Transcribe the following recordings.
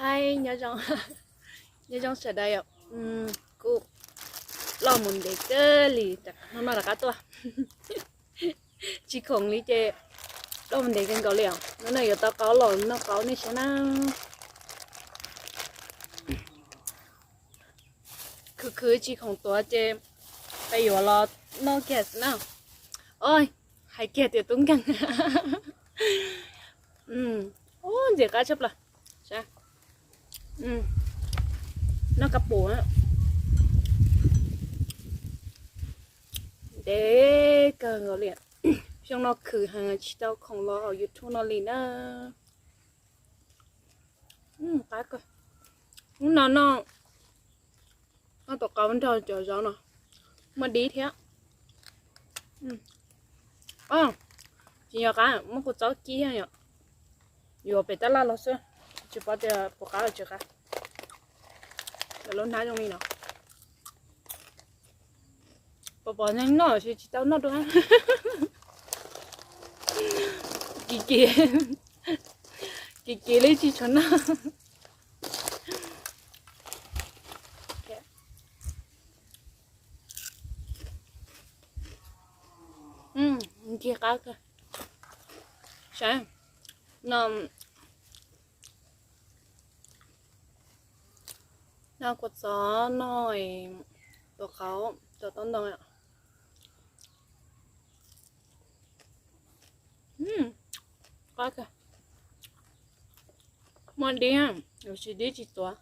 Hi, nyob zoo, nyob zoo sawv daws yom. Kuv loj mus ntev kawg li, hnub no rov qab tuaj. Tsis khoom li ces loj mus ntev kawg nkaus li os. Hnub no yuav tau qaub los noj qaub nej saib na. Khwv khwv tsis khoom tuav ces peb yuav los noj kiag xwb na. Oj, hais kiag tias tub nkeeg. Ntxim qab tshaj plaws. Noj kab pum ntev kawg nkaus li. Xyoo no khwv heev tsis tau khoom los hauv YouTube no li na. Qab kawg. Hnub no noj, noj tus qaub nrog cov zaub no, muaj dib thiab. Tsis yog qab, muab kuv txob kib yom. Yuav pem tab laj los xwb, tsis paub tias puas qab los tsis qab. Lub hnab zoo li no. Pom pom neeg noj los sis tsis tau noj dua. Kim kim, kim kim li tsis tshua noj. Ncig qab kawg. Saib, no, no kua txob no, tus qaub, tus taub ntoo. Qab kawg. Muaj dib, tab sis dib tsis tuav.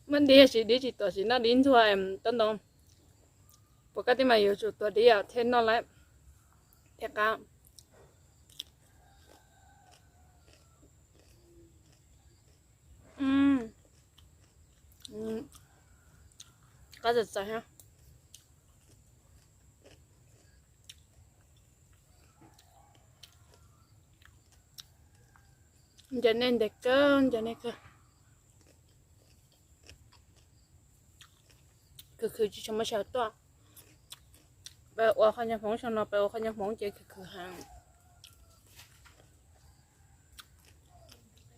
Muaj dib tab sis dib tsis tuav, sim noj dib ntxuag taub ntoo. Puas kab tij mas yuav tsum tuav dib thiaj noj lawm thiaj qab. Qab txawv txawv thiab. Ncaws nej ntev kawg, ncaws nej kawg. Khwv khwv tsis tshua muaj sij hawm tuaj. Peb ua qhov nyob Hmoob xyoo no peb ua qhov nyob Hmoob ces khwv khwv heev.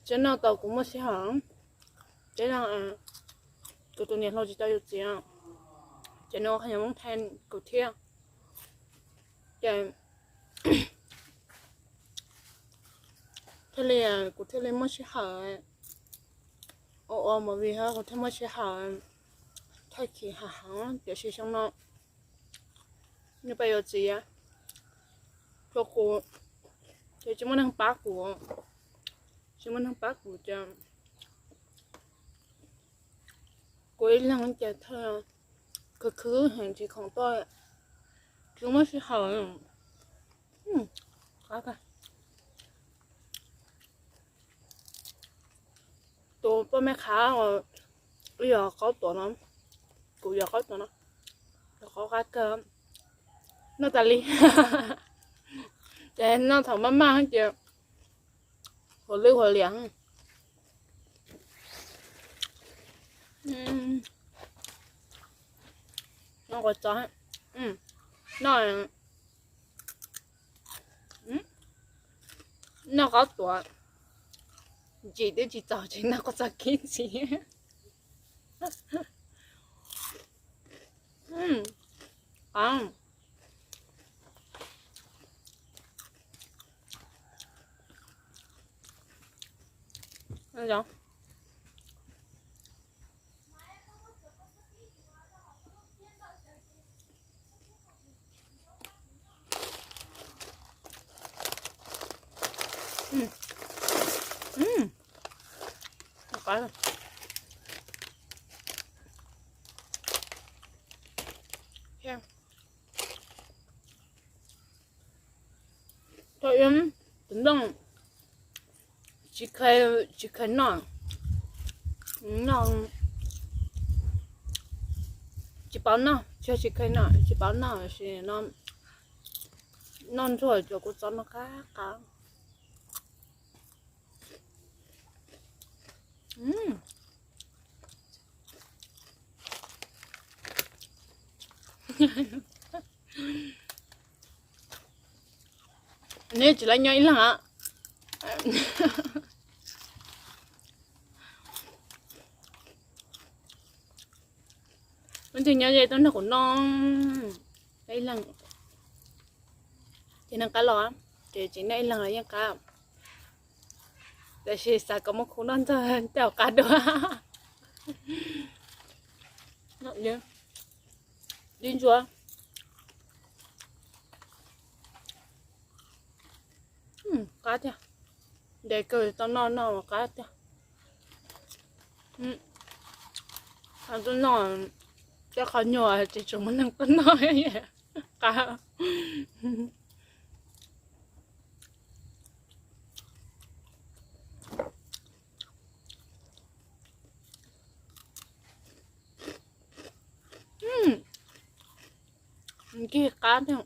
Tsev no tau kuv muaj sij hawm, tsev no kuv tus niam hluas tsis tau yuav txiv, ces nws ua qhov nyob Hmoob thaiv kuv thiab. Ces thiaj li, kuv thiaj li muaj sij hawm ua ua movie, kuv thiaj muaj sij hawm thaij khiv hav heev, tiam sis xyoo no nws pab yuav txiv, rau kuv ces tsis muaj neeg pab kuv, tsis muaj neeg pab kuv ces kuv ib leeg ces thawj khwv khwv heev tsis khoom tuaj, tsis muaj sij hawm. Tus poj me qhav, wb yog qaub tuav no, kuv yog qaub tuav no, yog qaub qab kawg, noj tas li. Ces noj thaum maj maj ces huas lwj huas liam. Noj quav txob, noj, noj qaub tuav, ntsim twb tsis txaus tseem noj quav txob kib ntxiv. Thaum ub tus ntoo tsis kheev, tsis kheev noj, noj, tsis paub noj, tsis, tsis kheev noj, tsis paub noj, tab sis no noj ntsuag cov kuv txob no qab qab. Neb tsis laib nyob ib leeg a. Leej twg nyob ze tuaj nrog kuv noj ib leeg. Ces noj qab los, ces tsis noj ib leeg los yeej qab. Tab sis xav kom muaj khub noj ntxawg tej qab dua. Dib ntsuab. Qab tiag. Ntev kawg tau noj noj qab tiag. Tuaj noj tej qhov nyuag tsis tshua muaj neeg tuaj noj. Qab. Nkig qab tiag.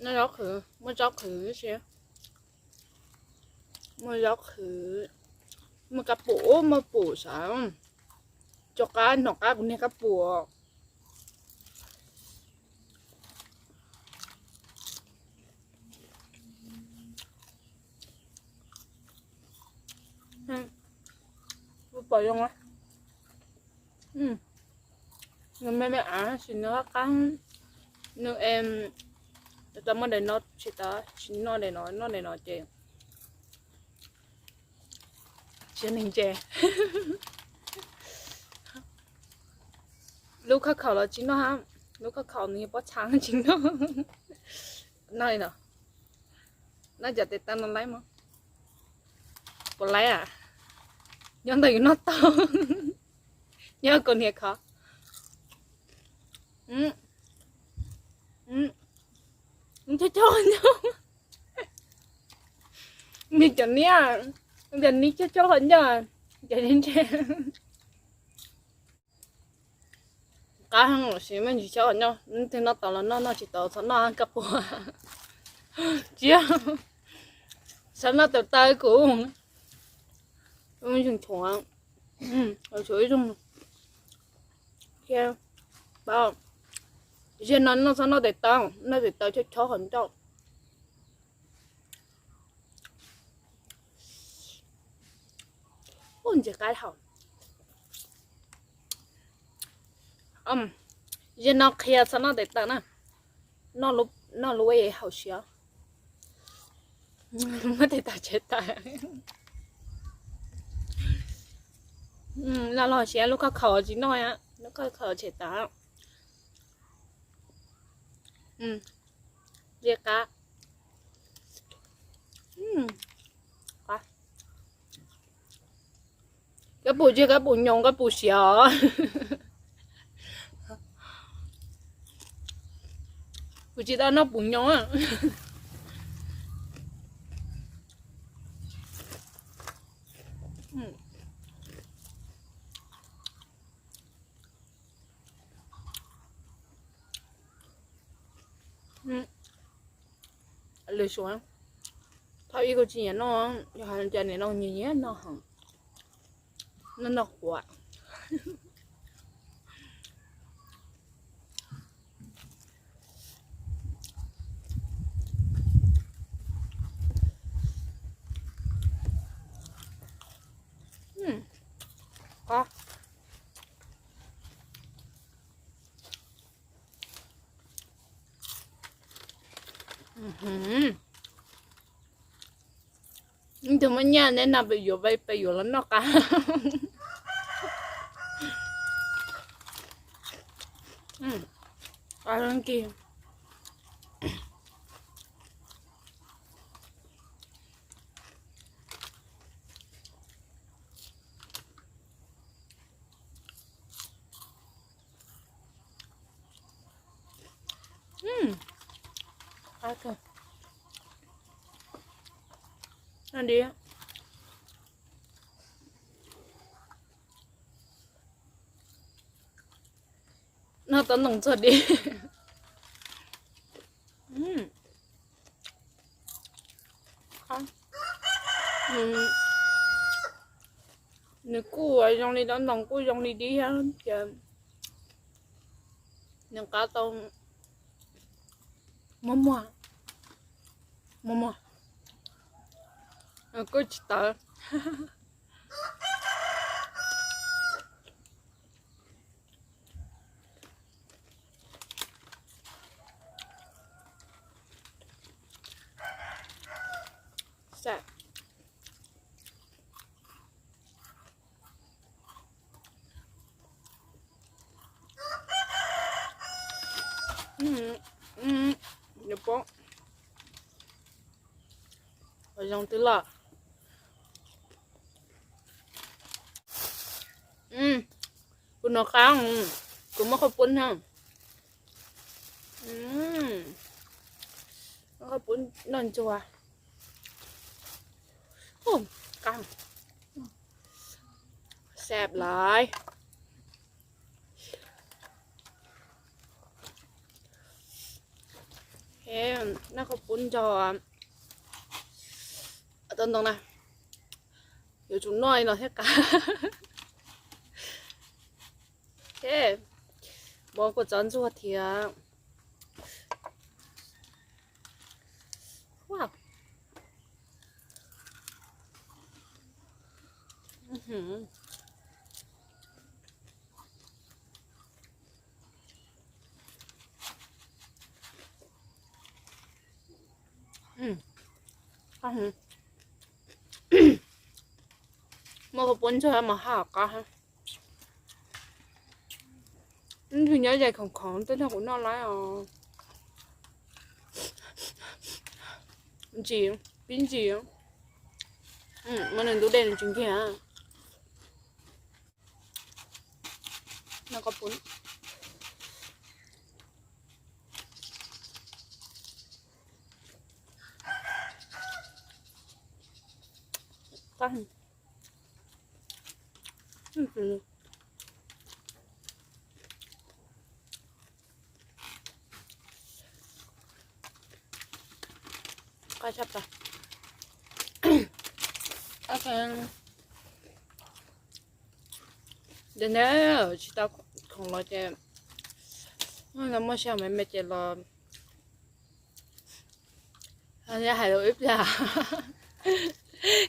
Noj zaub qhwv, muaj zaub qhwv si, muaj zaub qhwv, muaj kab pum, muaj pum sav. Tso qab, hnov qab kuv niag kab pum. Pom zoo. Nws me me av, tab sis nws qab qab, nws tau muaj daim no tsis tau, tsis noj daim no, noj daim no ces tsis neeg ntse. Lub khauj khaum los tsis noj, lub khauj khaum nws yog pob txha tsis noj. Noj li no, noj cov tes taw no laib mog. Puas laib a? Nyob ntawm yus noj tau, nyob kuv niam khov. Cog cog qhov ncauj, nws cov niab, cov niab cog cog qhov ncauj, cov ntse. Qab heev los sis me ntsis chob qhov ncauj, leej twg noj tau los noj, noj tsis tau txhob noj kab pum. Tsis, xav noj tes taw kuv, ib zoo tshuav, tshuav ib zoo. Zaum no noj txhob noj tes taw, noj tes taw chob chob qhov ncauj. Ntses qab hau. Zaum no qhia txhob noj tes taw na, noj lub haum siab. Muab tes taw tshem tawm. Noj lub haum siab, lub khauj khaum tsis noj, lub khauj khaum tshem tawm. Ze qab. Kab pum tsis, kab pum nyoos, kab pum siav os. Kuv tsis tau noj pum nyoos. Lwm suav, thaum ub kuv tsis nyiam noj, yog hais cas nim no nyiam nyiam noj heev. Noj noj quav. Qab. Ib tug muaj nyaj neb no peb yuav, peb yuav los noj qab. Qab kig. Noj dib. Noj tob ntoo txog dib. Nws kuj zoo li tob ntoo, kuj zoo li dib thiab ces nws qab tau muag muag. Muag muag, kuj tsis tawv. Nws poob zoo twb loj. Kuv nov qab, kuv muab qhov poob na, qhov poob noj ntsuag, qab, xab lawm. Noj qhov poob nrog tau ntoo na, yuav tsum noj li no thiab qab. Muab kua txob ntxuag thiab. Muab qhov poob ntxuag mas haj qab. Ib ntsis nyob ze khoom khoom tej no kuv noj lawm os. Ntsim, pib ntsim. Muab nws ntub dej nws tsis nkiag. Qab tshaj plaws. Ces neb tsis tau khoom los ces, no muaj sij hawm me me ces los hais lus ib pliag.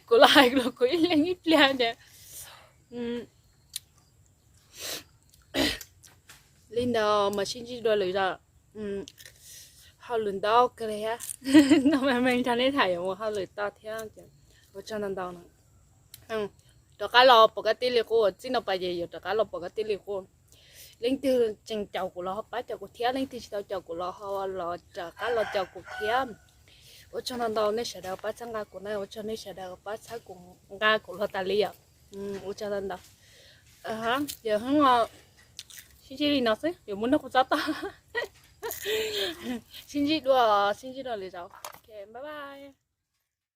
Kuv los hais lus kuv ib leeg ib pliag ces li ntawd mas sib ntsib dua lwm zaus. Hauj lwm ntau kawg li thiab. No me me nrog neb tham yuav mus hauj lwm toj thiab ces ua tsaug ntau ntau na. Rov qab los pom kab tij li qub, txij no pas ces yuav rov qab los pom kab tij li qub. Leej twg tseem caum kuv los ho pab caum kuv thiab, leej twg tsis tau caum kuv los ho los rov qab los caum kuv thiab. Ua tsaug ntau ntau nej sawv daws pab txhawb nqa kuv na, ua tsaug nej sawv daws pab txhawb kuv, nqa kuv los tas li os. Ua tsaug ntau ntau. Yog sib ntsib li no xwb, yuav mus noj kuv txob toj. Sib ntsib dua, sib ntsib dua lwm zaus. Bye bye.